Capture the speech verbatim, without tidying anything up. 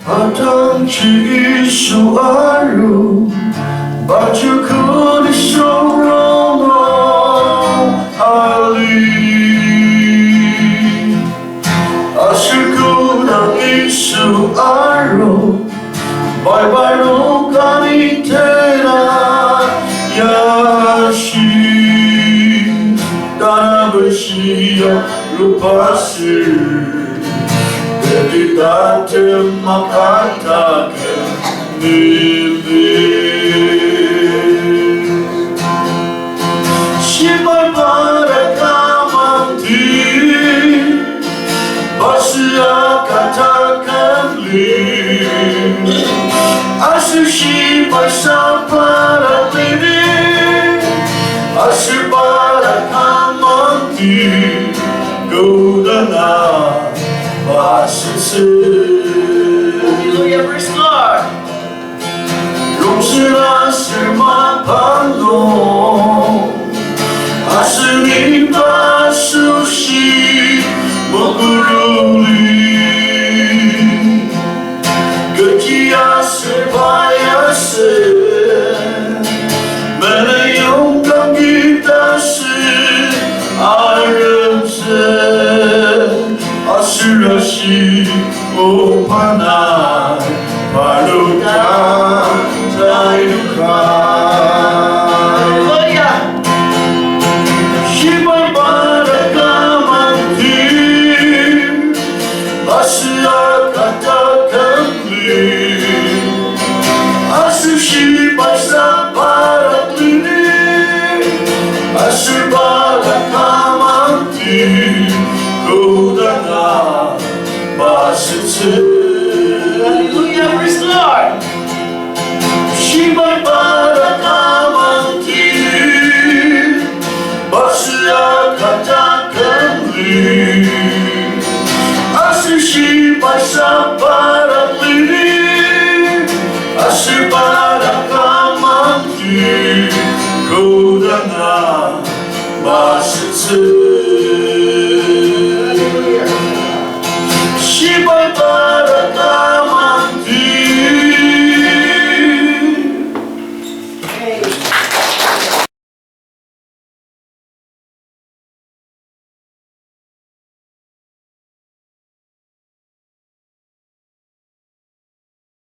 Atangji Yisu aru, pa joko nisung rongnung ali. Aser kodang Yisu aru, pai parnok kani tena yashi, tanü beshia rupa sür, teti tatem makataken nili. Shibai para kamangti, basü akataken li. Aser shibai sapara lidi, aser para kamangti, kodanga basütsü. Hallelujah, praise the Lord. Rongsen aser mapang nung, aseni pa asoshi mokuruli. Kechi aser pai aser, meneyong kangkita aser aremse, aser ashi opana paluta tainuka. Hallelujah. Shibai para kamangti, basü akataken li. Aser shibai sapara lidi, aser para kamangti, kodanga basütsü. Hallelujah, praise the Lord. Shibai para kamangti, basü akataken li. Aser shibai sapara lidi, aser para kamangti, kodanga basütsü. Shibai para kamangti.